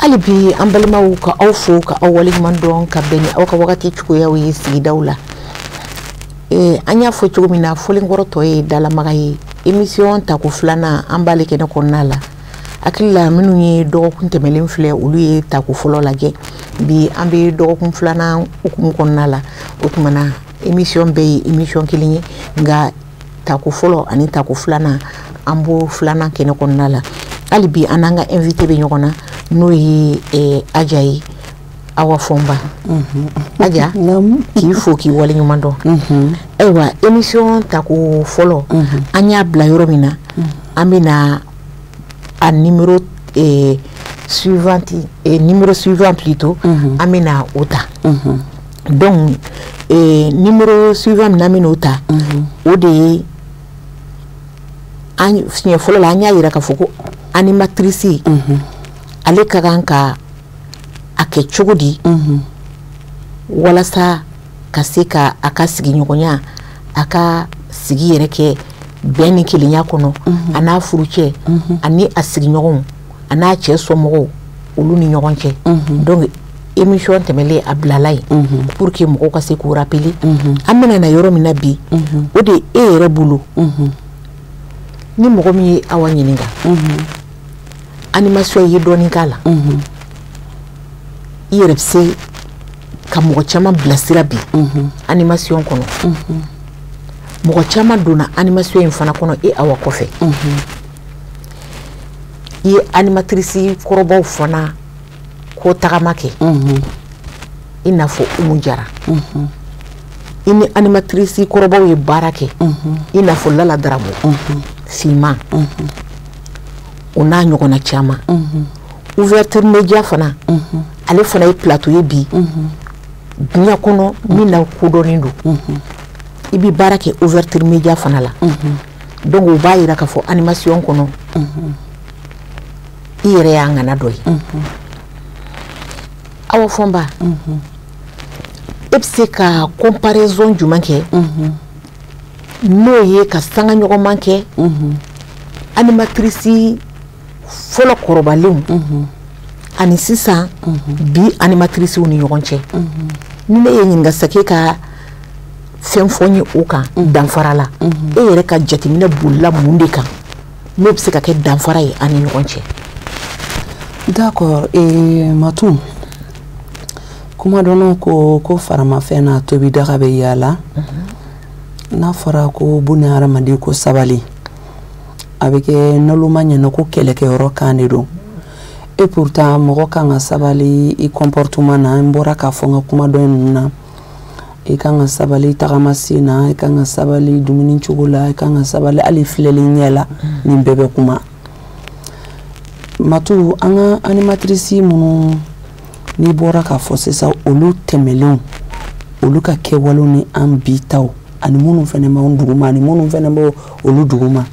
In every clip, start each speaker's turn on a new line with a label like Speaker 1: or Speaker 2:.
Speaker 1: Hali bi, an balimaw, ka aw fo ka aw waleɲuman dɔn ka bɛn ni aw ka wagati cogoyaw ye sigidaw la. An y'a fɔ cogo min na, fɔlenkɔrɔ tɔ ye dalamaga ye. Émission tako filanan, an b'ale kɛnɛ kɔnɔna la. Hakili la, minnu ye dɔgɔkun tɛmɛlen filɛ, olu ye tako fɔlɔ lajɛ. Bi, an bɛ dɔgɔkun filanan hukumu kɔnɔna la. O tuma na, émission bɛɛ ye émission kelen ye, nka tako fɔlɔ ani tako filanan, an b'o filanan kɛnɛ kɔnɔna la. Hali bi, an n'an ka invité bɛ ɲɔgɔn na, n'o ye Aja ye, Awa Fɔnba. Aja, k'i fo k'i waleɲuman dɔn. Ayiwa, émission tako fɔlɔ, an y'a bila yɔrɔ min na, an bɛna a numéro suivante, numéro suivant plutôt, an bɛna o ta. Donc numéro suivant min n'an bɛn'o ta, o de ye an siɲɛ fɔlɔ la, an y'a yira k'a fɔ ko animatrice, ale ka kan ka a kɛ cogo di walasa ka se ka a ka sigiɲɔgɔnya, a ka sigi yɛrɛ kɛ bɛn ni kelenya kɔnɔ, a n'a furucɛ ani a sigiɲɔgɔnw, a n'a cɛ somɔgɔw, olu ni ɲɔgɔn cɛ. Donc émission tɛmɛlen, a bilala yen pour que mɔgɔw ka se k'u rappeler. An bɛna na yɔrɔ min na bi, o de ye e yɛrɛ bolo, ni mɔgɔ min ye Awa ɲininka animation ye, dɔɔnin k'a la, i yɛrɛ bɛ se ka mɔgɔ caman bilasira bi animation kɔnɔ. Mɔgɔ caman donna animation in fana kɔnɔ e Awa kɔfɛ. I ye animatrice kɔrɔbaw fana ko tagama kɛ, i n'a fɔ Umu Jara. I ni animatrice kɔrɔbaw ye baara kɛ, i n'a fɔ Lala Darabo Finman, o n'a ɲɔgɔnna caman. Ouverture Média fana, ale fana ye plateau ye bi diɲɛ kɔnɔ min na kodɔnnen don. I bɛ baara kɛ Ouverture Média fana la. Donc o b'a yira k'a fɔ animation kɔnɔ, i yɛrɛ y'a ŋana dɔ ye. Awa Fɔnba, e bɛ se ka comparaison jumɛn kɛ, n'o ye ka sanga ɲɔgɔnman kɛ animatrice fɔlɔ kɔrɔbalenw ani sisan bi animatricew ni ɲɔgɔn cɛ? Ni ne ye ɲininka sisan k'e ka fɛn fɔ n ye o kan, danfara la, e yɛrɛ ka jateminɛ bolila mun de kan n'o bɛ se ka kɛ danfara ye an ni ɲɔgɔn cɛ?
Speaker 2: D'accord, Matu, kuma dɔnnaw ko ko faramafɛn n'a tobi daga bɛ yaala. N'a fɔra ko buni hadamaden ko sabali, a bɛ kɛ naloma ɲɛna ko kɛlɛkɛyɔrɔ kan de don. Et pourtant, mɔgɔ kan ka sabali i comportement na. N bɔra k'a fɔ n ka kuma dɔ ninnu na, i kan ka sabali tagamasen na, i kan ka sabali dumuni cogo la, i kan ka sabali hali filɛli ɲɛ la. Nin bɛɛ bɛ kuma. Matu, an ka animatrice minnu n'i bɔra k'a fɔ sisan, olu tɛmɛlenw, olu ka kɛwalew ni an bi taw, ani minnu fɛnɛ b'anw duguma, ani minnu fɛnɛ b'o olu duguma,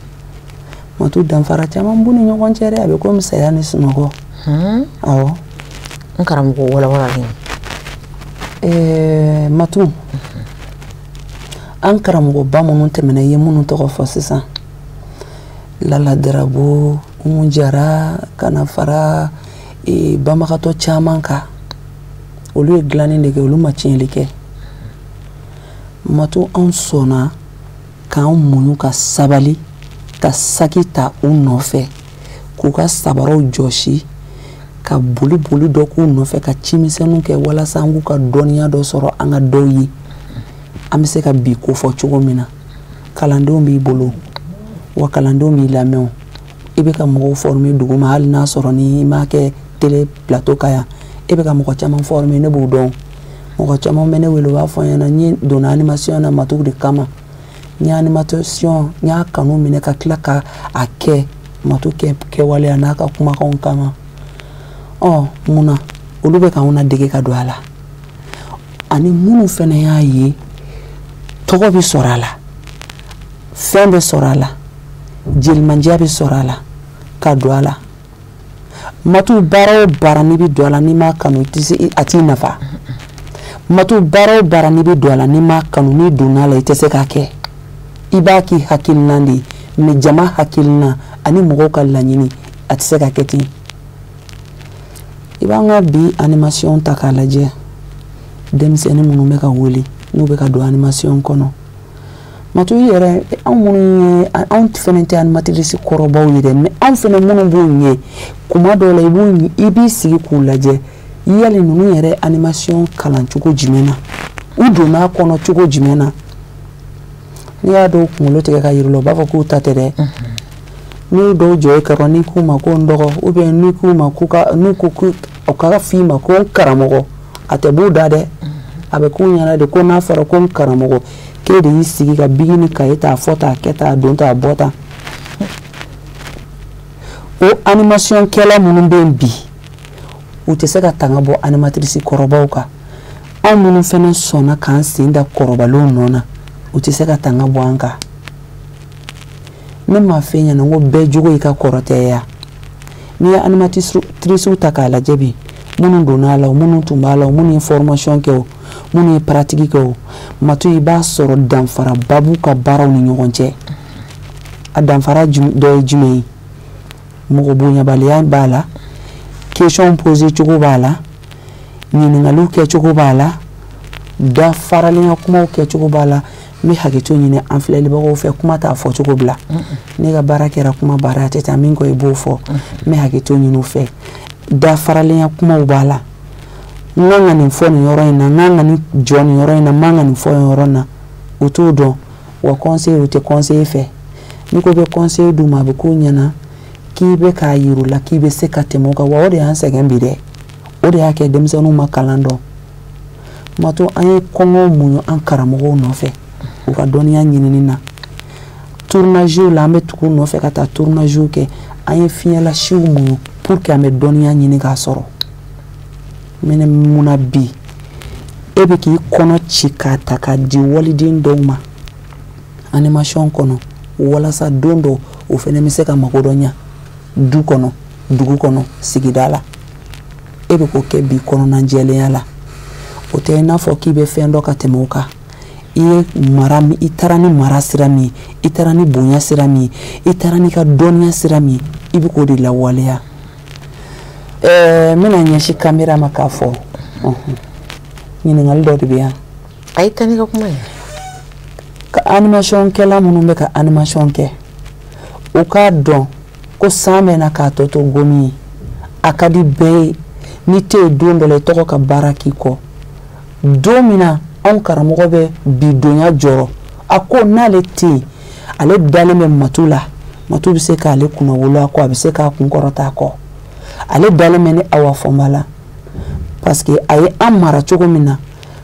Speaker 2: Matu, danfara caman b'u ni ɲɔgɔn cɛ dɛ. A bɛ komi saya ni sunɔgɔ. Awɔ.
Speaker 1: N karamɔgɔ, walawalalen.
Speaker 2: Matu, an karamɔgɔba minnu tɛmɛna, i ye minnu tɔgɔ fɔ sisan, Lala Darabo, Umu Jara, ka na fara banbagatɔ caman kan, olu ye dilanni de kɛ, olu ma tiɲɛli kɛ. Matu, anw sɔnna k'an muɲu ka sabali ka saki ta u nɔfɛ, k'u ka sabaraw jɔsi, ka boli boli dɔ k'u nɔfɛ, ka cimisɛnninw kɛ walasa an k'u ka dɔnniya dɔ sɔrɔ, an ka dɔw ye, an bɛ se ka bi ko fɔ cogo min na. Kalandenw b'i bolo wa, kalandenw b'i lamɛn. O i bɛ ka mɔgɔw former dugu ma, hali n'a sɔrɔ ni i m'a kɛ télé plateau kan yan, e bɛ ka mɔgɔ caman former. Ne b'o dɔn, mɔgɔ caman bɛ ne wele, u b'a fɔ n ɲɛna: n ye donna animation na Matu de kama, n ye animation, n y'a kanu minɛ ka tila ka a kɛ Matu kɛ kɛwaleya n'a ka kumakanw kama. Ɔ mun na olu bɛ k'anw ladege ka don a la? Ani minnu fana y'a ye tɔgɔ bɛ sɔrɔ a la, fɛn bɛ sɔrɔ a la, jelimandiya bɛ sɔrɔ a la ka don a la. Matu, baara o baara n'i bɛ don a la, n'i m'a kanu, i tɛ se, a t'i nafa. Matu, baara o baara n'i bɛ don a la, n'i m'a kanu, n'i donna a la, i tɛ se k'a kɛ. I b'a k'i hakilina de ye, mais jama hakilina ani mɔgɔw ka laɲini, a tɛ se ka kɛ ten. I b'an ka bi animation ta k'a lajɛ, denmisɛnnin minnu bɛ ka wele n'u bɛ ka don animation kɔnɔ, Matu, i yɛrɛ, anw minnu ye, anw fɛnɛ tɛ animatrice kɔrɔbaw ye dɛ, mais anw fɛnɛ minnu b'u ɲɛ, kuma dɔw la i b'i sigi k'u lajɛ, yali ninnu yɛrɛ animation kalan cogo jumɛn na, u donna a kɔnɔ cogo jumɛn na? N'i y'a dɔw kunkolo tigɛ ka yir'u la, u b'a fɔ k'u ta tɛ dɛ. N'u dɔw jɔ i kɔrɔ, n'i k'u ma ko n dɔgɔ, ou bien n'i k'u ma k'u ka, n'u ko k'u ka f'i ma ko n karamɔgɔ, a tɛ b'u da dɛ. A bɛ k'u ɲɛna de ko n'a fɔra ko n karamɔgɔ, k'e de y'i sigi ka bigi ni kaye ta, fɔ ta, kɛ ta, don ta, bɔ ta. O animation kɛla minnu bɛ yen bi, u tɛ se ka tanga bɔ animatrice kɔrɔbaw kan. Anw minnu fana sɔnna k'an sen da kɔrɔbalenw nɔ na, u tɛ se ka tanga bɔ an kan. Ne m'a f'e ɲɛna n ko bɛɛ jogo y'i ka kɔrɔ tɛ ya. N'i ye animatrice ta k'a lajɛ bi, minnu donna a la o, minnu tun b'a la o, minnu ye formation kɛ o, minnu ye pratique kɛ o, Matu, i b'a sɔrɔ danfaraba b'u ka baaraw ni ɲɔgɔn cɛ. A danfara dɔ ye jumɛn ye? Mɔgɔ bonyabaliya b'a la, question posé cogo b'a la, ɲininkaliw kɛcogo b'a la, da faralenya kumaw kɛcogo b'a la. N bɛ hakɛto ɲini an filɛlibagaw fɛ, kuma t'a fɔ cogo bila. Ne ka baara kɛra kuma baara, a tɛ taa min kɔ, i b'o fɔ. N bɛ hakɛto ɲini u fɛ, da faralenya kumaw b'a la. N kan ka nin fɔ nin yɔrɔ in na, n kan ka nin jɔ nin yɔrɔ in na, n man ka nin fɔ nin yɔrɔ in na, u t'o dɔn. Wa conseil, u tɛ conseil fɛ. N'i ko bɛ conseil d'u ma, a bɛ k'u ɲɛna k'i bɛ k'a yir'u la k'i bɛ se ka tɛmɛ o kan. Wa o de y'an sɛgɛn bi dɛ, o de y'a kɛ denmisɛnninw ma kalan dɔn. Matu, an ye kɔngɔ muɲu an karamɔgɔw nɔfɛ u ka dɔnniya ɲinini na. Tournage la, an bɛ tugu u nɔfɛ ka taa tournage kɛ. An ye fiɲɛlasiw muɲu pour que an bɛ dɔnniya ɲini k'a sɔrɔ. Mɛ munna bi e bɛ k'i kɔnɔ ci k'a ta k'a di waliden dɔw ma animation kɔnɔ, walasa don dɔ o fana bɛ se ka mago dɔ ɲa du kɔnɔ, dugu kɔnɔ, sigida la? E bɛ k'o kɛ bi kɔnɔna jɛlenya la. O tɛ i n'a fɔ k'i bɛ fɛn dɔ ka tɛmɛ o kan. I ye mara min, i taara ni mara sira min ye, i taara ni bonya sira min ye, i taara n'i ka dɔnniya sira min ye, i bɛ k'o de lawaleya. N bɛna ɲɛsin caméra ma k'a fɔ ɲininkali dɔ de bɛ yan.
Speaker 1: A ye taa n'i ka kuma ye.
Speaker 2: Ka animation kɛla minnu bɛ ka animation kɛ, u k'a dɔn ko san bɛ na k'a tɔ to gomi ye. A ka di bɛɛ ye n'i tɛ yen don dɔ la, i tɔgɔ ka baara k'i kɔ. Don min na anw karamɔgɔ bɛ bi donya jɔrɔ, a ko n'ale tɛ yen, ale dalen bɛ Matu la, Matu bɛ se k'ale kunnawolo a kɔ, a bɛ se k'a kun kɔrɔta a kɔ. Ale dalen bɛ ni Awa Fɔnba la, parce que a ye an mara cogo min na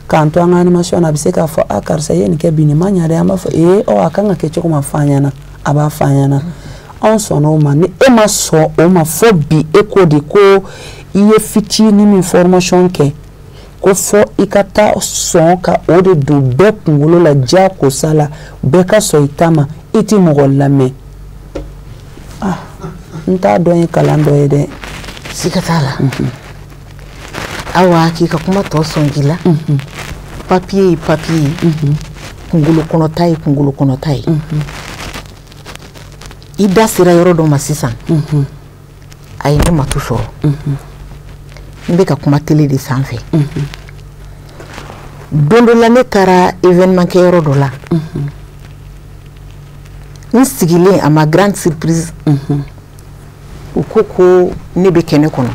Speaker 2: k'an to an ka animation na, a bɛ se k'a fɔ: a karisa, i ye nin kɛ bi, nin ma ɲa dɛ. An b'a fɔ: ee, ɔ a kan ka kɛ cogo ma f'an ɲɛna. A b'a f'an ɲɛna, anw sɔnna o ma. Ni e ma sɔn o ma fo bi, e ko de ko i ye fitinin min formation kɛ, ko fɔ i ka taa sɔn ka o de don bɛɛ kunkolo la diyagosa la, bɛɛ ka sɔn i ta ma, i ti mɔgɔ lamɛn. Ah, n t'a dɔn ye kalan dɔ ye dɛ.
Speaker 1: Siga t'a la. Awa, k'i ka kuma tɔ sɔn ji la, papiye ye papiye ye, kunkolo kɔnɔta ye kunkolo kɔnɔta ye. I da sera yɔrɔ dɔ ma sisan, a ye ne Matu sɔrɔ, n bɛ ka kuma télé de sanfɛ. Don dɔ la, ne taara événement kɛyɔrɔ dɔ la. N sigilen, à ma grande surprise, u ko ko ne bɛ kɛnɛ kɔnɔ,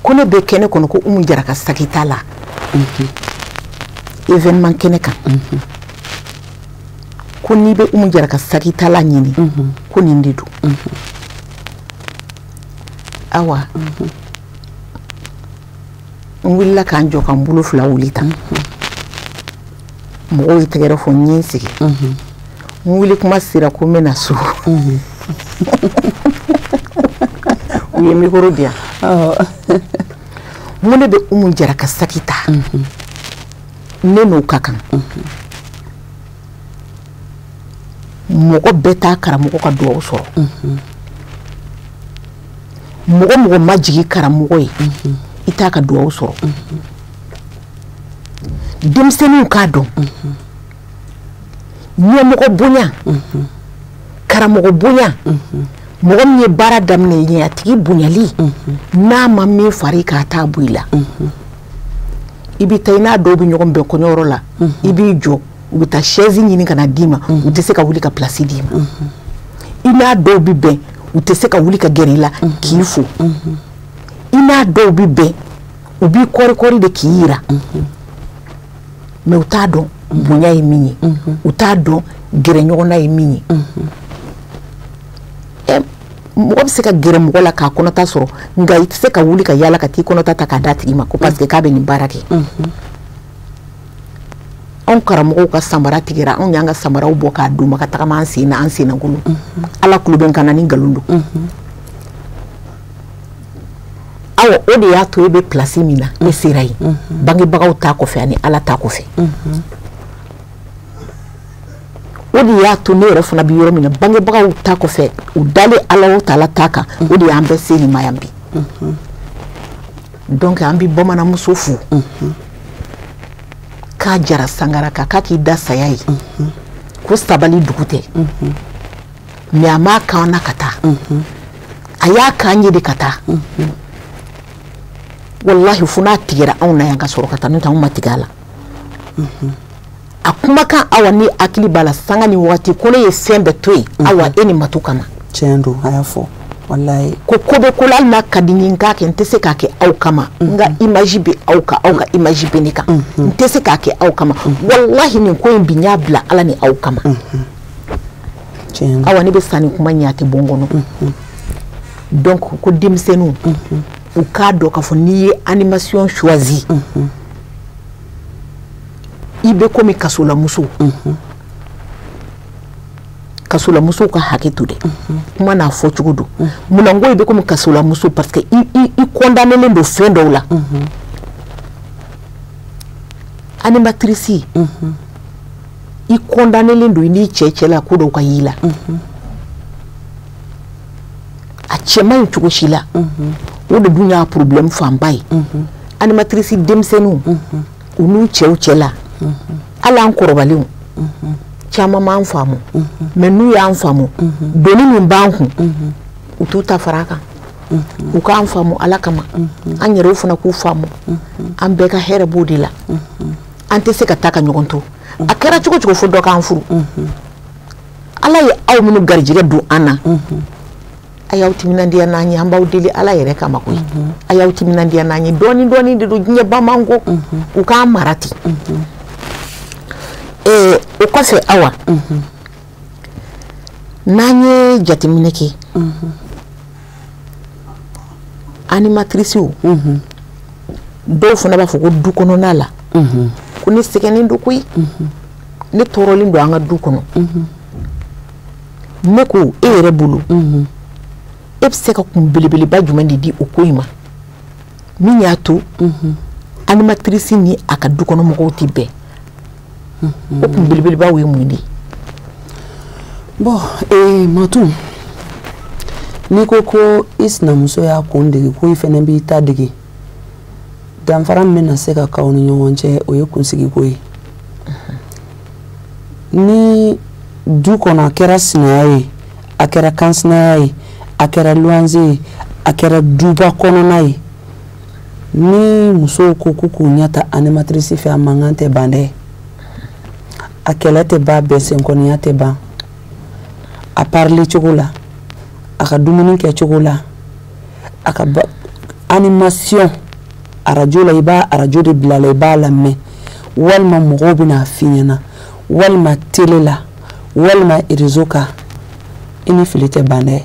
Speaker 1: ko ne bɛ kɛnɛ kɔnɔ, ko Umu Jara ka saki t'a la événement kɛnɛ kan, ko n'i bɛ Umu Jara ka saki tala ɲini, ko nin de don. Awa, n wulila k'an jɔ ka n bolo fila wuli tan, mɔgɔw ye tɛgɛrɛ fɔ. N ye n sigi. N wuli kuma sera ko n bɛna so, u ye micro di yan. N ko ne bɛ Umu Jara ka saki ta, ne n'o ka kan. Mɔgɔ bɛɛ t'a karamɔgɔ ka duwawu sɔrɔ. Mɔgɔ mɔgɔ ma jigin karamɔgɔ ye, i t'a ka duwawu sɔrɔ. Denmisɛnninw k'a dɔn, ɲɛmɔgɔ bonya, karamɔgɔ bonya, Mɔgɔ min ye baara daminɛ ye, a tigi bonyali n'a ma min fari k'a t'a bɔ i la. I bɛ taa i n'a dɔw bɛ ɲɔgɔn bɛn kɔɲɔyɔrɔ la, i b'i jɔ, u bɛ taa chaise ɲini ka na d'i ma, u tɛ se ka wuli ka place d'i ma. I n'a dɔw bɛ bɛn, u tɛ se ka wuli ka gɛrɛ i la k'i fo. I n'a dɔw bɛ bɛn, u b'i kɔri kɔri de k'i yira. Mais u t'a dɔn bonya ye min ye, u t'a dɔn gɛrɛ ɲɔgɔnna ye min ye. Mɔgɔ bɛ se ka gɛrɛ mɔgɔ la k'a kɔnɔta sɔrɔ, nka i tɛ se ka wuli ka yaala ka t'i kɔnɔta ta k'a d'a tigi ma ko parce que k'a bɛ nin baara kɛ. Anw karamɔgɔw ka samara tigɛra, anw y'an ka samaraw bɔ k'a d'u ma ka tagama an sen na, an sennakolon. Ala kulo bɛ n kan na ni nkalon don. Awa, o de y'a to e bɛ place min na, e sera yen. Bangebagaw t'a kɔfɛ ani Ala t'a kɔfɛ. O de y'a to ne yɛrɛ fana bɛ yɔrɔ min na, bangebagaw ta kɔfɛ, u dalen Ala o taala ta kan, o de y'an bɛɛ se nin ma yan bi. Donc an bɛ bamananmuso fo k'a jara sangara kan, k'a k'i da saya ye, ko sabali dugu tɛ. Mais a m'a k'an na ka taa, a y'a k'an ye de ka taa. Walahi, fo n'a tigɛra anw na yan ka sɔrɔ ka taa, n'o tɛ anw ma tigɛ a la. A kumakan, Awa, ni hakili b'a la sanga ni waati, ko ne ye fɛn bɛɛ to yen, Awa, e ni Matu kama.
Speaker 2: Tiɲɛ don, a y'a fɔ walayi.
Speaker 1: Ko ko bɛ ko la, hali n'a ka di n ye n k'a kɛ, n tɛ se k'a kɛ aw kama. N ka image bɛ aw kan, aw ka image bɛ ne kan, n tɛ se k'a kɛ aw kama. Walahi, nin ko in bi, n y'a bila Ala ni aw kama.
Speaker 2: Tiɲɛ don.
Speaker 1: Awa, ne bɛ sa ni kuma ɲɛ, a tɛ bɔ n kɔnɔ. Donc ko denmisɛnninw, u k'a dɔn k'a fɔ n'i ye animation choisi, i bɛ komi kasolamuso. Kasolamusow ka hakɛ to dɛ, kuma n'a fɔcogo don. Munna n ko i bɛ komi kasolamuso? Parce que i condamnélen don fɛn dɔw la. Animatrice, i condamnélen don i n'i cɛ cɛ la, ko dɔw ka y'i la, a cɛ man ɲi cogo si la. O de dun y'a problème fanba ye. Animatrice denmisɛnninw, u n'u cɛw cɛ la, hali an kɔrɔbalenw caman m'an faamu. Mais n'u y'an faamu, doni min b'an kun, u t'u ta fara a kan. U k'an faamu Ala kama, an yɛrɛw fana k'u faamu, an bɛɛ ka hɛrɛ b'o de la. An tɛ se ka taa ka ɲɔgɔn to. A kɛra cogo cogo, fo dɔ k'an furu. Ala ye aw minnu garijɛgɛ don an na, a y'aw timinandiya n'an ye. An b'aw deli Ala yɛrɛ kama koyi, a y'aw timinandiya n'an ye. Dɔɔni dɔɔni de don, diɲɛ ba man go, u k'an mara ten. O kɔfɛ, Awa, n'an ye jateminɛ kɛ, animatricew dɔw fana b'a fɔ ko du kɔnɔna la, ko ne sɛgɛnnen don koyi, ne tɔɔrɔlen don an ka du kɔnɔ. Ne ko e yɛrɛ bolo, e bɛ se ka kun belebeleba jumɛn de di o ko in ma, min y'a to animatrice ni a ka du kɔnɔ mɔgɔw tɛ bɛn? O kun belebelebaw ye mun de ye?
Speaker 2: Bon, Matu, n'i ko ko i sinamuso y'a kun dege, ko i fɛnɛ b'i ta dege, danfara min bɛna se ka k'aw ni ɲɔgɔn cɛ, o ye kunsigiko ye. Ni du kɔnɔ, a kɛra sinaya ye, a kɛra kansinaya ye, a kɛra luwanze ye, a kɛra duba kɔnɔna ye, ni musow ko k'u k'u ɲɛ ta animatrice fɛ, a mankan tɛ ban dɛ, a kɛlɛ tɛ ban, bɛnsenkɔniya tɛ ban. A parler cogo la, a ka dumuni kɛ cogo la, a ka animation arajo la, i b'a arajo de bila la, i b'a lamɛn, walima mɔgɔw bɛna f'i ɲɛna, walima télé la, walima réseau kan, i ni fili tɛ ban dɛ.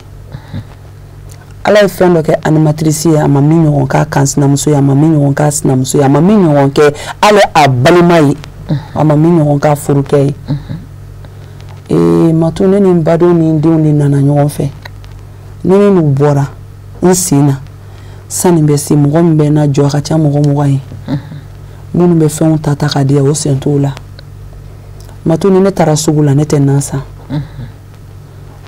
Speaker 2: Ala ye fɛn dɔ kɛ animatrice ye, a ma min ɲɔgɔn k'a kan sinamuso ye, a ma min ɲɔgɔn k'a sinamuso ye, a ma min ɲɔgɔn kɛ hali a balima ye, a ma min ɲɔgɔn k'a furukɛ ye. Matu, ne ni n badenw ni n denw de nana ɲɔgɔn fɛ. Ni ne n'u bɔra n sen na, sanni bɛ se, mɔgɔ min bɛ n na jɔ, a ka ca mɔgɔ 20 ye. Minnu bɛ fɛnw ta ta ka di yan, o sen t'o la. Matu, ni ne taara sugu la, ne tɛ nan san.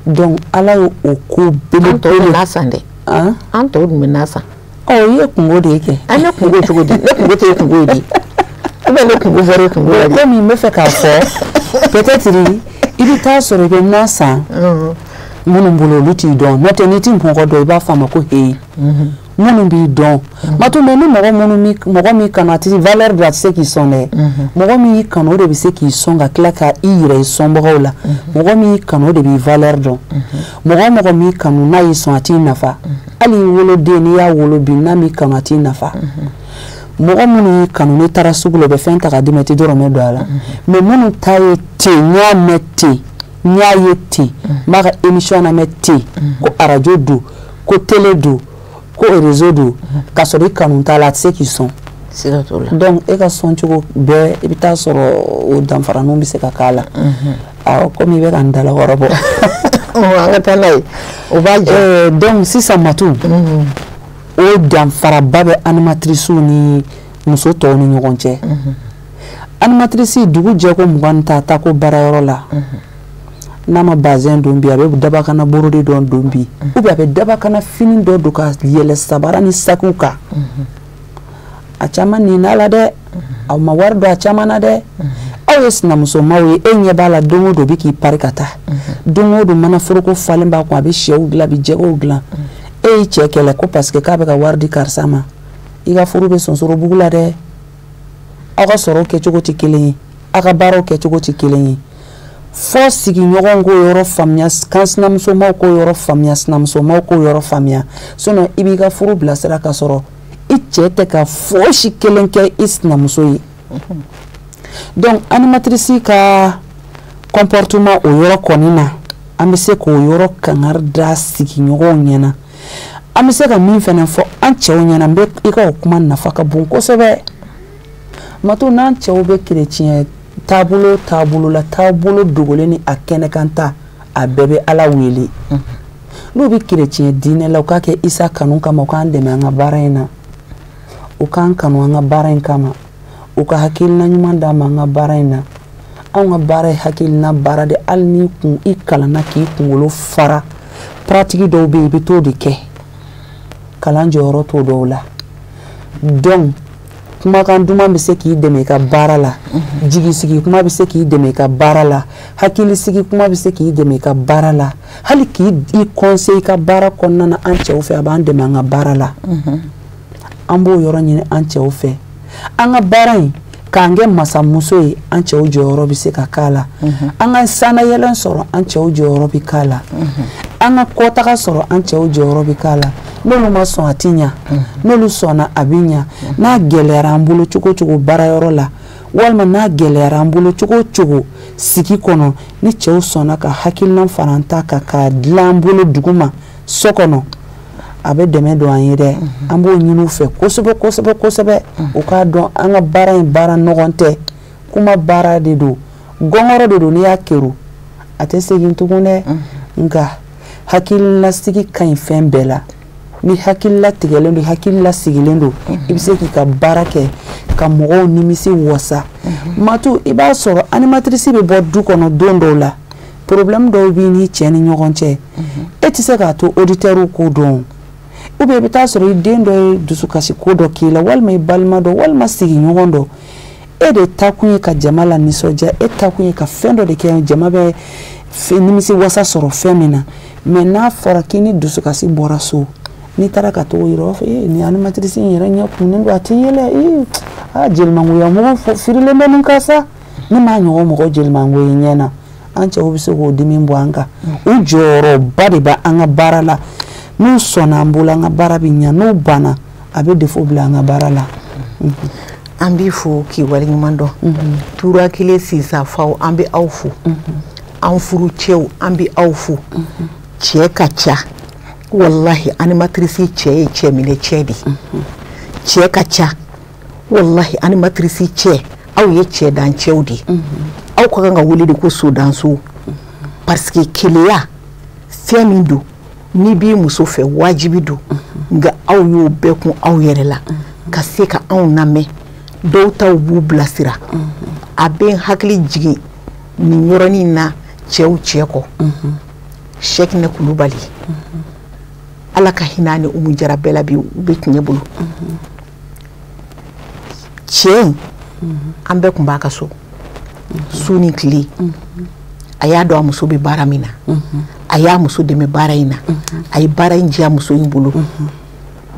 Speaker 2: Donc Ala ye o ko
Speaker 1: An tɔw
Speaker 2: belebele.
Speaker 1: bɛ na san dɛ. An tɔw dun bɛ na san.
Speaker 2: Ɔ, i ye kungo de kɛ.
Speaker 1: An ne kungo cogo di? Ne kungo tɛ kungo ye di, ou bien ne kungo fɔra e kungo la de?
Speaker 2: Komi n bɛ fɛ k'a fɔ, peut-être i bɛ taa sɔrɔ i bɛ na san. Minnu bolo, olu t'i dɔn. N'o tɛ, n'i ti mɔgɔ dɔn, i b'a fɔ a ma ko heyi. Minnu b'i dɔn, Matu, mais ni mɔgɔ minnu, mɔgɔ min kanu, a tɛ valeur dɔn, a tɛ se k'i sɔn dɛ. Mɔgɔ min y'i kanu, o de bɛ se k'i sɔn ka tila ka i yɛrɛ i sɔnbagaw la. Mɔgɔ min y'i kanu, o de b'i valeur dɔn. Mɔgɔ o mɔgɔ m'i kanu, n'a y'i sɔn, a t'i nafa. Hali i woloden, n'i y'a wolo bi, n'a m'i kanu, a t'i nafa. Mɔgɔ minnu y'i kanu, n'i taara sugu la, u bɛ fɛn ta k'a d'i ma, i tɛ dɔrɔmɛ don a la. Mais minnu ta ye ten, n y'a mɛn ten, n y'a ye ten, n b'a ka émission lamɛn ten, ko arajo don, ko télé don, ko réseau don, k'a sɔrɔ i kanu t'a la, a tɛ se k'i sɔn.
Speaker 1: Siga t'o la.
Speaker 2: Donc e ka sɔn cogo bɛɛ, i bɛ taa sɔrɔ o danfaraninw bɛ se ka k'a la. Awɔ, komi i bɛ ka n dalakɔrɔ bɔ.
Speaker 1: An ka taa n'a ye, o b'a jɛ.
Speaker 2: Donc sisan, Matu, o danfaraba bɛ animatrices ni muso tɔw ni ɲɔgɔn cɛ. Animatrice, dugu jɛ ko 20 ta taa ko baarayɔrɔ la, n'a ma bazin don bi, a bɛ dabakana brodé dɔ don bi, ou bien a bɛ dabakana fini dɔ don ka yɛlɛ sabara ni sakiw kan. A caman nin n'a la dɛ, aw ma wari don a caman na dɛ. Aw ye sinamusomaw ye, e ɲɛ b'a la, don o don bɛ k'i pari ka taa, don o don manaforoko falen b'a kun, a bɛ sɛw dilan, a bɛ jɛgɛw dilan. E y'i cɛ kɛlɛ ko parce que k'a bɛ ka wari di karisa ma. I ka furu bɛ sonsoro bugu la dɛ. Aw ka sɔrɔw kɛcogo tɛ kelen ye, aw ka baaraw kɛcogo tɛ kelen ye. Fɔ sigiɲɔgɔnw k'o yɔrɔ faamuya, kan sinamusomaw k'o yɔrɔ faamuya, sinamusomaw k'o yɔrɔ faamuya. Sinon i b'i ka furu bilasira ka sɔrɔ i cɛ tɛ ka fosi kelen kɛ i sinamuso ye. Donc animatrice ka comportement, o yɔrɔ kɔni na, an bɛ se k'o yɔrɔ kangari da sigiɲɔgɔnw ɲɛna. An bɛ se ka min fana fɔ an cɛw ɲɛna, n bɛ i ka o kuma nafa ka bon kosɛbɛ, Matu. N'an cɛw bɛ kerecɛn taabolo taabolo la, taabolo dogolen ni a kɛnɛkan ta, a bɛɛ bɛ Ala wele. N'u bɛ kerecɛn diinɛ la, u k'a kɛ Isa kanu kama, u k'an dɛmɛ an ka baara in na, u k'an kanu an ka baara in kama, u ka hakilina ɲuman d'an ma an ka baara in na. Anw ka baara ye hakilina baara de. Hali n'i kun i kalanna k'i kunkolo fara, pratique dɔw bɛ yen, i bɛ t'o de kɛ, kalan jɔyɔrɔ t'o dɔw la. Donc kumakan duman bɛ se k'i dɛmɛ i ka baara la, jigisigi kuma bɛ se k'i dɛmɛ i ka baara la, hakilisigi kuma bɛ se k'i dɛmɛ i ka baara la, hali k'i i conseil i ka baara kɔnɔna na. An cɛw fɛ, a b'an dɛmɛ an ka baara la. An b'o yɔrɔ ɲini an cɛw fɛ. An ka baara in k'an kɛ masamuso ye, an cɛw jɔyɔrɔ bɛ se ka k'a la. An ka sannayɛlɛn sɔrɔ, an cɛw jɔyɔrɔ bɛ k'a la. An ka kɔtaga sɔrɔ, an cɛw jɔyɔrɔ bɛ k'a la. N'olu ma sɔn, a ti ɲa. N'olu sɔnna, a bɛ ɲa. N'a gɛlɛyara an bolo cogo o cogo baarayɔrɔ la, walima n'a gɛlɛyara an bolo cogo o cogo sigi kɔnɔ, ni cɛw sɔnna ka hakilina fara an ta kan k'a dilan an bolo duguma so kɔnɔ, a bɛ dɛmɛ don an ye dɛ. An b'o ɲini u fɛ kosɛbɛ kosɛbɛ kosɛbɛ. U k'a dɔn, an ka baara in, baara nɔgɔn tɛ, kuma baara de don, gɔngɔrɔ de don. N'i y'a keru, a tɛ segin tugun dɛ. Nka hakililasigi ka ɲi fɛn bɛɛ la. Ni hakilila tigɛlen don, hakilila sigilen don, i bɛ se k'i ka baara kɛ ka mɔgɔw nimisi wasa. Matu, i b'a sɔrɔ animatrice bɛ bɔ du kɔnɔ don dɔw la, problème dɔw b'i ni cɛ ni ɲɔgɔn cɛ, e tɛ se k'a to auditeurs k'o dɔn. Ou bien i bɛ taa sɔrɔ i den dɔ ye dusukasi ko dɔ k'i la, walima i balima dɔ, walima sigiɲɔgɔn dɔ. E de taakun ye ka jama la nisɔndiya, e taakun ye ka fɛn dɔ de kɛ jama bɛ nimisi wasa sɔrɔ fɛn min na. Mais n'a fɔra k'i ni dusukasi bɔra so, n'i taara ka t'o yira, u b'a fɔ: ee, nin animatrice in yɛrɛ ɲɛ kunnen don, a tɛ yɛlɛ. Ee, aa, jelimangoya mɔgɔ firilen bɛ nin kan sa. Ne m'a ɲɔgɔn mɔgɔ jelimango ye ɲɛ na. An cɛw bɛ se k'o dimi bɔ an kan. U jɔyɔrɔba de bɛ an ka baara la. N'u sɔnna an bolo, an ka baara bɛ ɲa. N'u banna, a bɛ défaut bila an ka baara la.
Speaker 1: An b'i fo k'i waleɲuman dɔn. Tura kelen sisan faw, an bɛ aw fo. An furu cɛw, an bɛ aw fo. Cɛ ka ca walahi. Animatrice cɛ ye cɛ minɛ cɛ de. Cɛ ka ca walahi. Animatrice cɛ, aw ye cɛ dan cɛw de ye. Aw ka kan ka wele de ko sodanso, parce que keleya fɛn min don, n'i b'i muso fɛ, wajibi don. Nka aw y'o bɛɛ kun aw yɛrɛ la ka se ka anw lamɛn. Dɔw taw b'u bilasira. A bɛ n hakili jigin nin yɔrɔnin na, cɛw cɛ kɔ, Sɛkinɛ Kulubali, Ala ka hinɛ ni Umu Jara bɛɛ la bi, u bɛ tiɲɛ bolo. Cɛ in, an bɛɛ tun b'a ka so su ni tile. A y'a dɔn a muso bɛ baara min na. A A y'a muso dɛmɛ baara in na, a ye baara in diya muso in bolo.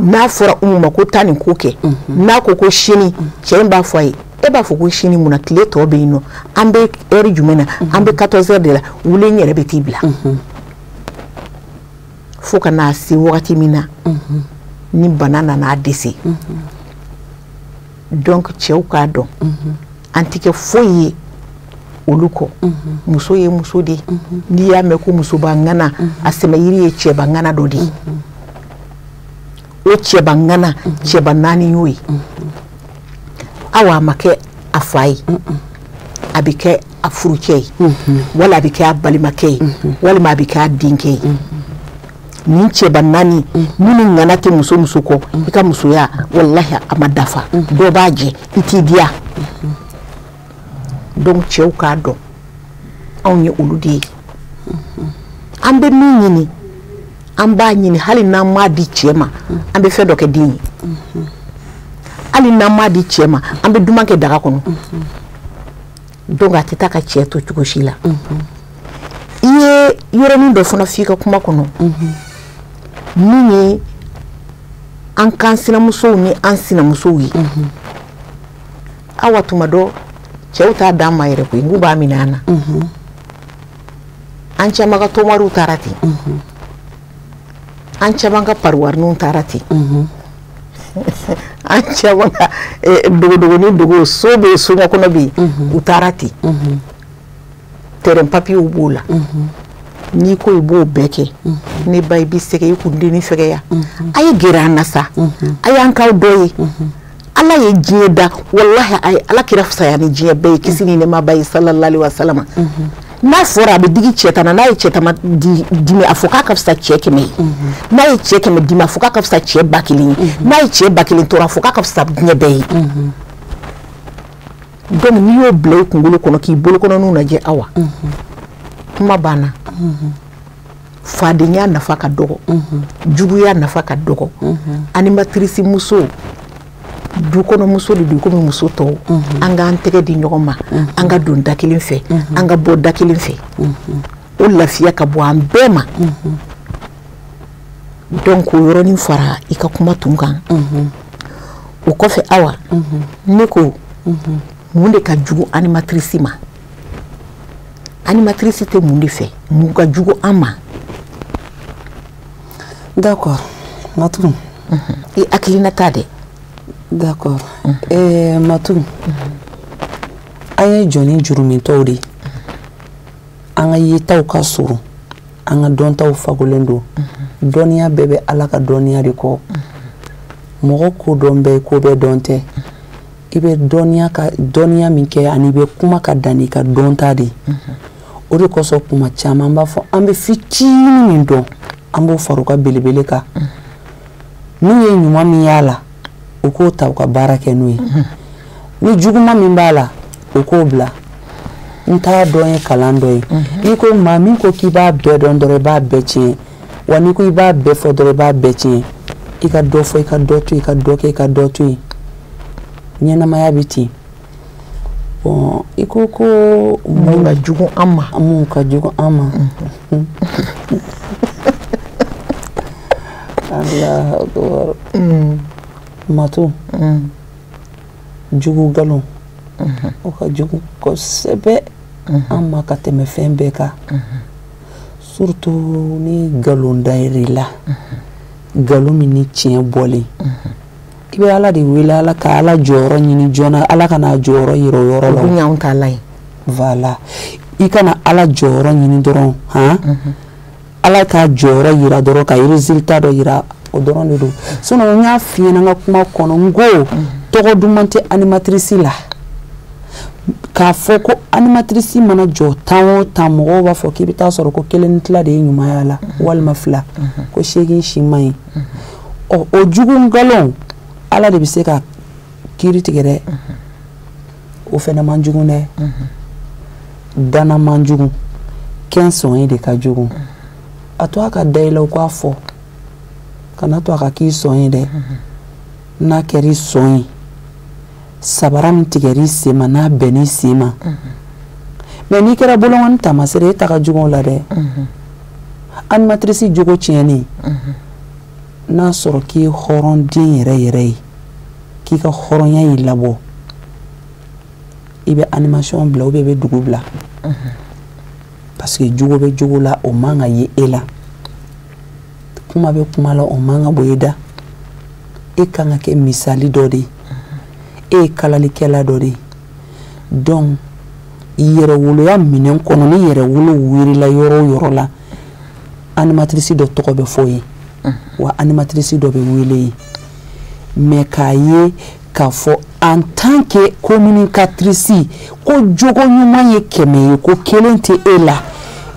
Speaker 1: N'a fɔra Umu ma ko taa nin ko kɛ, n'a ko ko sini, cɛ in b'a fɔ a ye, e b'a fɔ ko sini mun na, tile tɔ bɛ yen nɔ, an bɛ heure jumɛn na, an bɛ 14 heures de la, wuli n yɛrɛ bɛ t'i bila. Fo ka n'a se wagati min na ni bana nana a dɛsɛ. Donc cɛw k'a dɔn, an tɛ kɛ foyi ye olu kɔ. Muso ye muso de ye. N'i y'a mɛn ko musoba ŋana, a sɛmɛyiri ye cɛba ŋana dɔ de ye. O cɛba ŋana, cɛba naani y'o ye. Awa a ma kɛ a fa ye, a bɛ kɛ a furucɛ ye, wala a bɛ kɛ a balimakɛ ye, walima a bɛ kɛ a denkɛ ye. Nin cɛba naani minnu ŋana tɛ muso muso kɔ, i ka musoya walahi a ma dafa, dɔ b'a jɛ, i t'i diya. Donc cɛw k'a dɔn anw ye olu de ye. An bɛ min ɲini, an b'a ɲini hali n'an m'a di cɛ ma, an bɛ fɛn dɔ kɛ den ye. Hali n'an m'a di cɛ ma, an bɛ duman kɛ daga kɔnɔ. Donc a tɛ taa ka cɛ to cogo si la. I ye yɔrɔnin dɔ fana f'i ka kuma kɔnɔ, min ye an kan sinamusow ni an sinamusow ye. Awa tuma dɔ cɛw t'a d'an ma yɛrɛ koyi, n k'u b'a minɛ an na. An caman ka tomariw taara ten, an caman ka pariwariniw taara ten, an caman ka dogodogoni dogo so bɛ yen, soɲɛkɔnɔ bɛ yen, u taara ten. Terrain papiers b'o la. N'i ko i b'o bɛɛ kɛ, ne ba i b'i sɛgɛn, i kun denni fɛgɛya. A ye gɛrɛ an na sa, a y'an k'aw dɔ ye. Ala ye diɲɛ da, walahi a ye Ala kira fisaya ni diɲɛ bɛɛ ye, kisi ni nɛɛma b'a ye sallallahu alaihi wa sallam. N'a fɔra a bɛ digi cɛ ta na, n'a ye cɛ ta ma dimi, a fɔ k'a ka fisa cɛ 100 ye. N'a ye cɛ 100 dimi, a fɔ k'a ka fisa cɛ 1000 ye. N'a ye cɛ 1000 tɔɔrɔ, a fɔ k'a ka fisa diɲɛ bɛɛ ye. Donc n'i y'o bila i kunkolo kɔnɔ k'i bolokɔnɔninw lajɛ, awa kuma banna. Fadenya nafa ka dɔgɔ, juguya nafa ka dɔgɔ. Animatrice muso, du kɔnɔ muso de don komi muso tɔw. An k'an tɛgɛ di ɲɔgɔn ma, an ka don da kelen fɛ, an ka bɔ da kelen fɛ. O lafiya ka bɔ an bɛɛ ma. Donc o yɔrɔnin fara i ka kuma tun kan. O kɔfɛ awa, ne ko mun de ka jugu animatrice ma? Animatrice tɛ mun de fɛ? Mun ka jugu an ma?
Speaker 2: D'accord, Matou.
Speaker 1: I hakilina ta dɛ.
Speaker 2: D'accord. Matou, an ye jɔnni jurumintɔw de ye. An ka yetaw ka surun, an ka dɔntaw fagolen don. Dɔnniya bɛɛ bɛ Ala ka dɔnniya de kɔ. Mɔgɔ ko dɔn bɛɛ ko bɛɛ dɔn tɛ. I bɛ dɔnniya ka dɔnniya min kɛ ani i bɛ kuma ka dan n'i ka dɔnta de ye. O de kosɔn kuma caman an b'a fɔ an bɛ fitinin min dɔn, an b'o fara u ka belebele kan. N'u ye ɲuman min y'a la, u k'o ta u ka baara kɛ n'o ye. Ni juguman min b'a la, u k'o bila. N t'a dɔn ye kalan dɔ ye. N'i ko maa min ko k'i b'a bɛɛ dɔn dɔrɔn, i b'a bɛɛ tiɲɛ. Wa n'i ko i b'a bɛɛ fɔ dɔrɔn, i b'a bɛɛ tiɲɛ. I ka dɔ fɔ, i ka dɔ to yen, i ka dɔ kɛ, i ka dɔ to yen. Ɲɛnamaya bɛ ten. Bon, i ko ko
Speaker 1: mun ka jugu an ma?
Speaker 2: Mun ka jugu an ma? Allahu akbar. Matou, jugu galon, o ka jugu kosɛbɛ an ma ka tɛmɛ fɛn bɛɛ kan. Surtout ni galon dayɛlɛ la, galon min ni tiɲɛ bɔlen. I bɛ Ala de wele, Ala ka Ala jɔyɔrɔ ɲini joona, Ala ka n'a jɔyɔrɔ yira o yɔrɔ la.
Speaker 1: O dun y'anw ta la ye.
Speaker 2: Voilà, i kana Ala jɔyɔrɔ ɲini dɔrɔn, han, Ala k'a jɔyɔrɔ yira dɔrɔn, ka résultat dɔ yira, o dɔrɔn de don. Sinon n y'a f'i ɲɛna n ka kuma kɔnɔ, n ko tɔgɔ duman tɛ animatrice la. K'a fɔ ko animatrice mana jɔ 10 o 10, mɔgɔw b'a fɔ k'i bɛ taa sɔrɔ ko 1 ni tila de ye ɲuman y'a la, walima 2, ko 8 si man ɲi. Ɔ o jugu nkalon, Ala de bɛ se ka kiiri tigɛ dɛ. O fɛnɛ man jugu dɛ. Dana man jugu, kɛnsɔn ye de ka jugu. A to a ka da i la, o k'a fɔ, kana to a ka k'i sɔn ye dɛ. N'a kɛra i sɔn ye, sabara min tigɛr'i sen ma, n'a bɛnn'i sen ma. Mais n'i kɛra bolonkɔni taamasere, e ta ka jugu o la dɛ. Animatrice jogo tiɲɛni, n'a sɔrɔ k'i ye hɔrɔnden yɛrɛ yɛrɛ ye, k'i ka hɔrɔnya y'i labɔ, i bɛ animation bila ou bien i bɛ dugu bila, parce que jogo bɛ jogo la, o man ka ye e la, kuma bɛ kuma la, o man ka bɔ e da. E kan ka kɛ misali dɔ de ye, e ye kalalikɛla dɔ de ye. Donc yɛrɛwoloya minɛn kɔnɔ, ni yɛrɛwolo wulila yɔrɔ o yɔrɔ la, animatrice dɔ tɔgɔ bɛ fɔ yen, wa animatrice dɔ bɛ wele yen. Mais k'a ye k'a fɔ en tant que communicatrice ko jogo ɲuman ye 100 ye, ko 1 tɛ e la,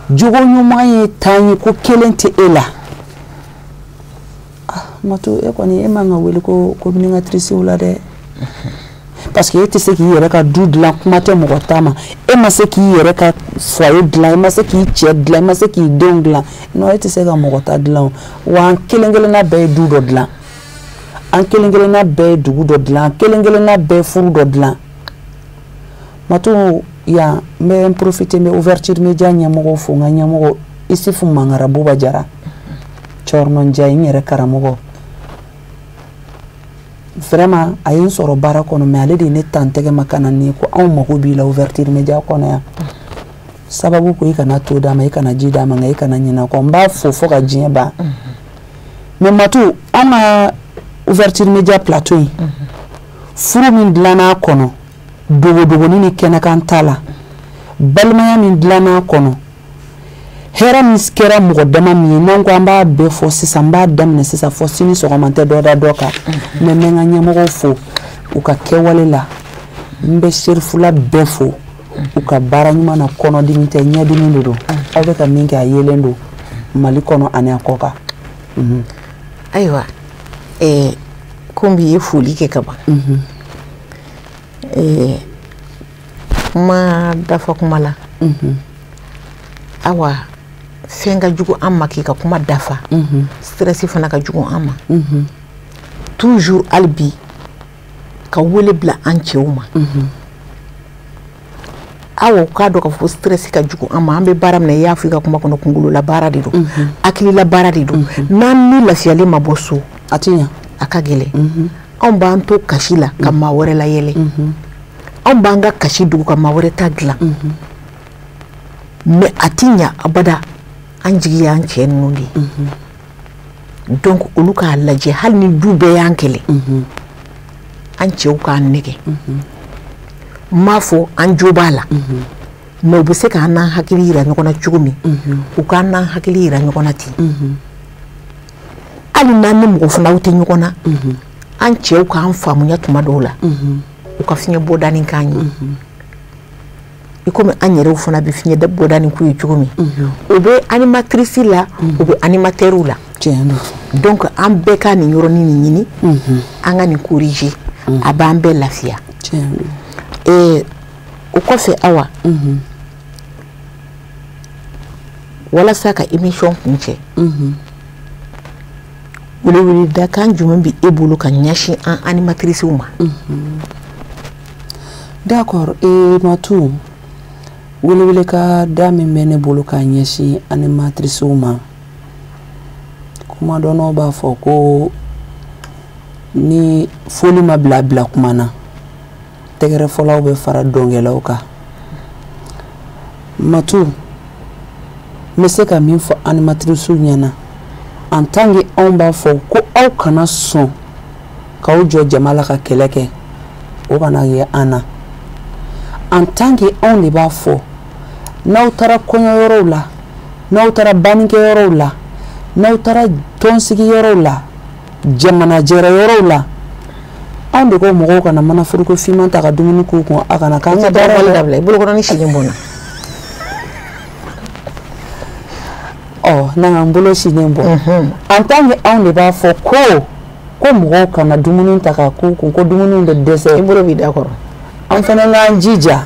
Speaker 2: jogo ɲuman ye 10 ye, ko 1 tɛ e la. Ah, Matu, e kɔni e man ka wele ko communicatrice la dɛ, parce que e tɛ se k'i yɛrɛ ka du dilan, kuma tɛ mɔgɔ ta ma. E ma se k'i yɛrɛ ka foyer dilan, e ma se k'i cɛ dilan, e ma se k'i denw dilan. Non, e tɛ se ka mɔgɔ ta dilan o. Wa an kelen kelenna bɛɛ ye du dɔ dilan, an kelen kelenna bɛɛ ye dugu dɔ dilan, an kelen kelenna bɛɛ ye furu dɔ dilan. Matu, yan n bɛ n profiter, n bɛ ouverture média ɲɛmɔgɔw fo, n ka ɲɛmɔgɔ Isufu Mangara Buba Jara, Cɔrɔnɔ Njayi, n yɛrɛ karamɔgɔ. Vraiment a ye n sɔrɔ baara kɔnɔ, mais ale de ye ne ta n tɛgɛ ma ka na ni ko anw mago b'i la ouverture média kɔnɔ yan. Sababu ko i kana to d'a ma, i kana ji d'a ma, nka i kana ɲinɛ kɔ. N b'a fo fo ka diɲɛ ban. Mais Matu, an ka ouverture média plateau in, furu min dilanna a kɔnɔ, dogodogoni ni kɛnɛkan t'a la, balimaya min dilanna a kɔnɔ, hɛrɛ min kɛra mɔgɔ dama min ye, n'an ko an b'a bɛɛ fɔ sisan, n b'a daminɛ sisan fɔ sini sɔgɔma, n tɛ dɔ da dɔ kan. Mais n bɛ n ka ɲɛmɔgɔw fo u ka kɛwale la, n bɛ serifula bɛɛ fo u ka baara ɲuman na. Kɔnɔdimi tɛ, ɲɛdimi de don. Aw bɛ ka min kɛ, a yelen don Mali kɔnɔ ani a kɔ kan.
Speaker 1: Ayiwa, komi i ye foli kɛ ka ban, kuma dafa kuma la, awa fɛn ka jugu an ma k'i ka kuma dafa, stress fana ka jugu an ma. Toujours hali bi ka wele bila an cɛw ma, awa u k'a dɔn k'a fɔ stress ka jugu an ma. An bɛ baara min na, i y'a fɔ i ka kuma kɔnɔ, kunkolola baara de don, hakilila baara de don. N'an ni lafiyalen ma bɔ so,
Speaker 2: a tɛ ɲa,
Speaker 1: a ka gɛlɛn. Anw b'an to kasi la ka maa wɛrɛ layɛlɛ, anw b'an ka kasi dogo ka maa wɛrɛ ta dilan, mais a tɛ ɲa abada. An jigi y'an cɛ ninnu de ye, donc olu k'a lajɛ, hali ni du bɛɛ y'an kɛlɛ, an cɛw k'an nɛgɛ. N m'a fɔ an jo b'a la, mais u bɛ se k'an n'an hakili yira ɲɔgɔn na cogo min, u k'an n'an hakili yira ɲɔgɔn na ten. Hali n'an ni mɔgɔ fanaw tɛ ɲɔgɔn na, an cɛw k'an faamuya tuma dɔw la, u ka fiɲɛ bɔdanin k'an ye, i komi an yɛrɛw fana bɛ fiɲɛ bɔdanin k'u ye cogo min. O bɛ animatrice la, o bɛ animateur la. Donc an bɛɛ ka nin yɔrɔnin nin ɲini, an ka nin corriger, a b'an bɛɛ lafiya. O kɔfɛ, awa, walasa ka émission kuncɛ, weleweledakan jumɛn bɛ e bolo ka ɲɛsin an animatrices ma?
Speaker 2: D'accord, Matu, welewele ka da min bɛ ne bolo ka ɲɛsin animatrices ma, kumadɔnnaw b'a fɔ ko ni foli ma bila bila kuma na, tɛgɛrɛfɔlaw bɛ fara dɔnkɛlaw kan. Matu, n bɛ se ka min fɔ animatrices ɲɛna, en tant que anw b'a fɔ ko aw kana sɔn k'aw jɔ jama la ka kɛlɛ kɛ, o kana ye an na. En tant que anw de b'a fɔ, n'aw taara kɔɲɔyɔrɔw la, n'aw taara bannikɛyɔrɔw la, n'aw taara tɔnsigiyɔrɔw la, jamanajɛrɛyɔrɔw la, anw de ko mɔgɔw kana manaforoko finman ta ka dumuni k'u kun, a kana k'an ka baara la.
Speaker 1: Dabila, i bolokɔrɔni sinnen bɔnna.
Speaker 2: Ɔ, n'an k'an bolo sinnen bɔ, en tant que anw de b'a fɔ ko mɔgɔw kana dumuni ta ka k'u kun, ko dumuni bɛ dɛsɛ.
Speaker 1: I bolo b'i da kɔrɔ.
Speaker 2: An fana k'an jija.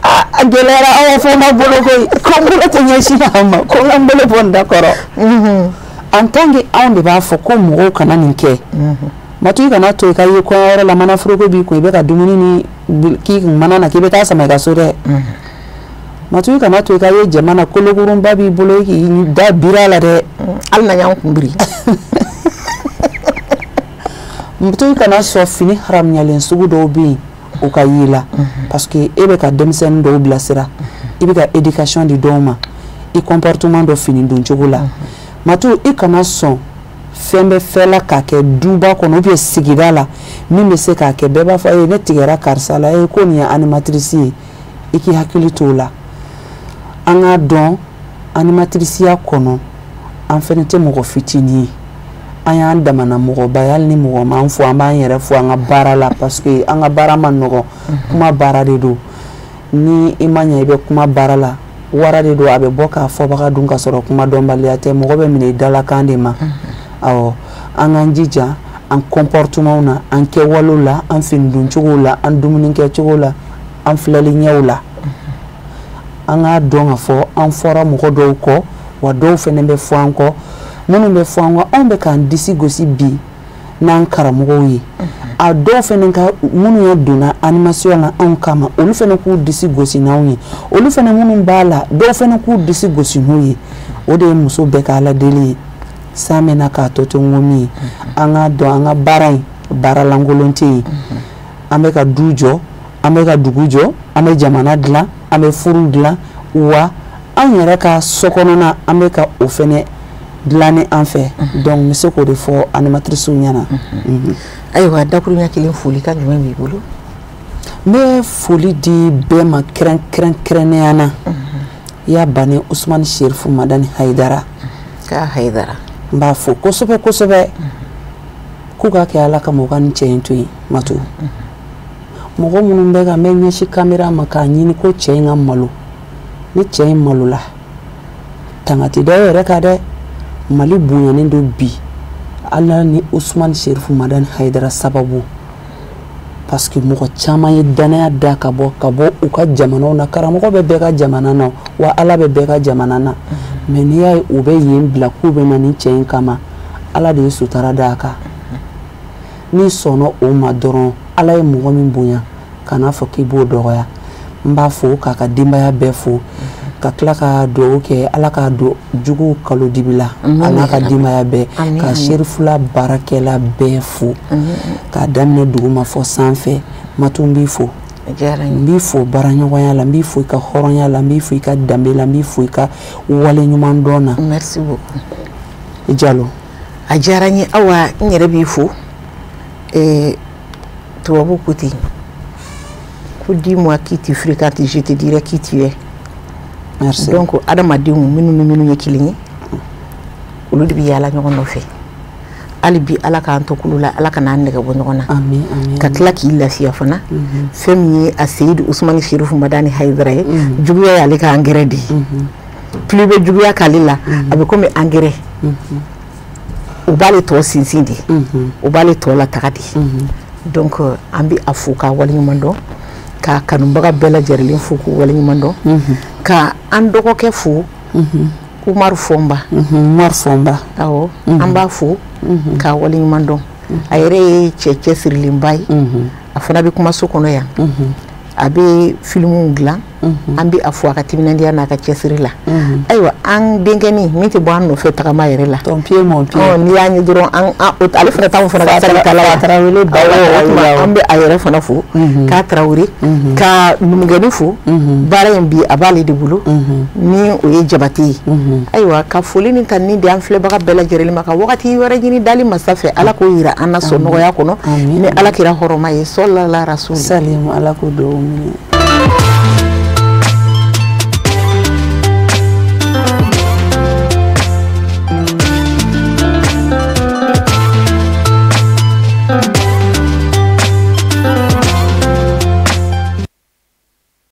Speaker 2: A gɛlɛyara, aw fɔ ma bolo koyi, ko n bolo tɛ ɲɛsin a ma, ko n ka n bolo bɔ n da kɔrɔ. En tant que anw de b'a fɔ ko mɔgɔw kana nin kɛ. Matu, i kana to i ka ye kɔɲɔyɔrɔ la, manaforoko b'i kun, i bɛ ka dumuni ni k'i kun mana na k'i bɛ taa sama i ka so dɛ. Matu, i kana to i ka ye jama na kolokurunba b'i bolo i k'i da biri a la dɛ.
Speaker 1: Hali na y'an kun biri.
Speaker 2: Matu, i kana sɔn fini haramuyalen sugu dɔw bɛ yen o ka y'i la, parce que e bɛ ka denmisɛnnin dɔw bilasira, i bɛ ka éducation di dɔw ma i comportement dɔ fini don cogo la. Matu, i kana sɔn fɛn bɛ fɛn la k'a kɛ duba kɔnɔ ou bien sigida la min bɛ se k'a kɛ bɛɛ b'a fɔ e ne tigɛra karisa la, e ko nin ye animatrice ye. I k'i hakili t'o la. An k'a dɔn animatriceya kɔnɔ an fɛnɛ tɛ mɔgɔ fitinin ye, an y'an damana mɔgɔba ye. Hali ni mɔgɔ m'an fo, an b'an yɛrɛ fo an ka baara la, parce que an ka baara ma nɔgɔn, kuma baara de don. Ni i ma ɲɛ i bɛ kuma baara la, wara de don, a bɛ bɔ k'a fɔbaga dun ka sɔrɔ kuma dɔnbaliya tɛ, mɔgɔ bɛ minɛ i dalakan de ma. Awɔ, an k'an jija an comportement na, an kɛwalew la, an fini doncogow la, an dumuni kɛcogo la, an filɛli ɲɛw la. An k'a dɔn k'a fɔ an fɔra mɔgɔ dɔw kɔ, wa dɔw fɛnɛ bɛ fɔ an kɔ. Minnu bɛ fɔ an kɔ, anw bɛ k'an disi gosi bi n'an karamɔgɔw ye. A dɔw fɛnɛ ka minnu ye donna animation na anw kama, olu fɛnɛ k'u disi gosi n'anw ye. Olu fɛnɛ minnu b'a la, dɔw fɛnɛ k'u disi gosi n'u ye. O de ye muso bɛɛ ka Ala deli ye. San mɛnna k'a tɔ to ŋomi ye. An k'a dɔn an ka baara in baara lankolon tɛ yen. An bɛ ka du jɔ, an bɛ ka dugu jɔ, an bɛ jamana dilan, an bɛ furu dilan, wa an yɛrɛ ka so kɔnɔna an bɛ ka o fɛnɛ dilan ni an fɛ. Donc n bɛ se k'o de fɔ animatrices ɲɛna.
Speaker 1: Ayiwa, dakuruɲɛ kelen folikan jumɛn b'i bolo?
Speaker 2: N bɛ foli di bɛɛ ma kɛrɛnkɛrɛnnenya na. I y'a bannen Usumani Serifu Madani Hayidara.
Speaker 1: K'a Hayidara.
Speaker 2: N b'a fo kosɛbɛ kosɛbɛ. K'u k'a kɛ Ala kama u ka nin cɛ in to yen. Matu, mɔgɔ minnu bɛ ka n bɛ ɲɛsin kamera ma k'a ɲini ko cɛ in ka malo, ni cɛ in malola tanga tɛ da e yɛrɛ kan dɛ. Mali bonyanen don bi Ala ni Usumani Serifu Madani Hayidara sababu, parce que mɔgɔ caman ye danaya da ka bɔ u ka jamanaw na. Karamɔgɔ bɛ bɛɛ ka jamana na, wa Ala bɛ bɛɛ ka jamana na. Mais n'i y'a ye u bɛ yen bila k'u bɛ na nin cɛ in kama, Ala de ye sutara d'a kan. N'i sɔnna o ma dɔrɔn, Ala ye mɔgɔ min bonya, kan'a fɔ k'i b'o dɔgɔya. N b'a fo k'a ka denbaya bɛɛ fo, ka tila ka dugawu kɛ Ala k'a don juguw kalo dibi la, a n'a ka denbaya bɛɛ, ka Serifula baarakɛla bɛɛ fo, k'a daminɛ duguma fɔ sanfɛ. Matu, n b'i fo, n b'i fo baaraɲɔgɔnya la, n b'i fo i ka hɔrɔnya la, n b'i fo i ka danbe la, n b'i fo i ka waleɲuman dɔn na.
Speaker 1: Merci beaucoup.
Speaker 2: I Jalo.
Speaker 1: A diyara n ye. Awa, n yɛrɛ b'i fo. Tubabu ko ten ko dis-moi qui tu fréquentes, je te dirai qui tu es.
Speaker 2: Merci.
Speaker 1: Donc adamadenw minnu ni minnu ye kelen ye, olu de bɛ yaala ɲɔgɔn nɔfɛ. Hali bi Ala k'an to kulu la, Ala ka n'an nɛgɛ bɔ ɲɔgɔn na.
Speaker 2: Amin, amin.
Speaker 1: Ka tila k'i lafiya fana. Fɛn min ye a Seyidu Usumani Serifu Madani Hayidara ye, juguya y'ale ka engrais de ye. Plus bɛ juguya k'ale la, a bɛ komi engrais. O b'ale tɔ sinsin de, o b'ale tɔ lataga de. Donc an bɛ a fo k'a waleɲuman dɔn, k'a kanubaga bɛɛ lajɛlen fo k'u waleɲuman dɔn, ka an dɔgɔkɛ fo, Umaru Fɔnba.
Speaker 2: Umaru Fɔnba.
Speaker 1: Awɔ, an b'a fo k'a waleɲuman dɔn. A yɛrɛ ye cɛ cɛsirilenba ye. A fana bɛ kumaso kɔnɔ yan. A bɛ filimuw dilan. An bɛ a fo a ka timinandiya n'a ka cɛsiri la. Ayiwa, an denkɛnin min tɛ bɔ an nɔfɛ tagama yɛrɛ la.
Speaker 2: Ton pied mon pied.
Speaker 1: N'i y'an ye dɔrɔn, ale fana t'anw fana ka sari ta la.
Speaker 2: Tarawele ba.
Speaker 1: An bɛ a yɛrɛ fana fo. K'a Tarawele. Ka numukɛni fo. Baara in bi a b'ale de bolo. Ni o ye Jabate ye. Ayiwa, ka foli ni tanuni di an filɛbaga bɛɛ lajɛlen ma, ka wagati wɛrɛ ɲini dali masa fɛ, Ala k'o yira an na sɔn nɔgɔya kɔnɔ. Ni Ala kɛra hɔrɔma ye, sɔlala rasul.
Speaker 2: Salimu, Ala k'o dugawu minɛ.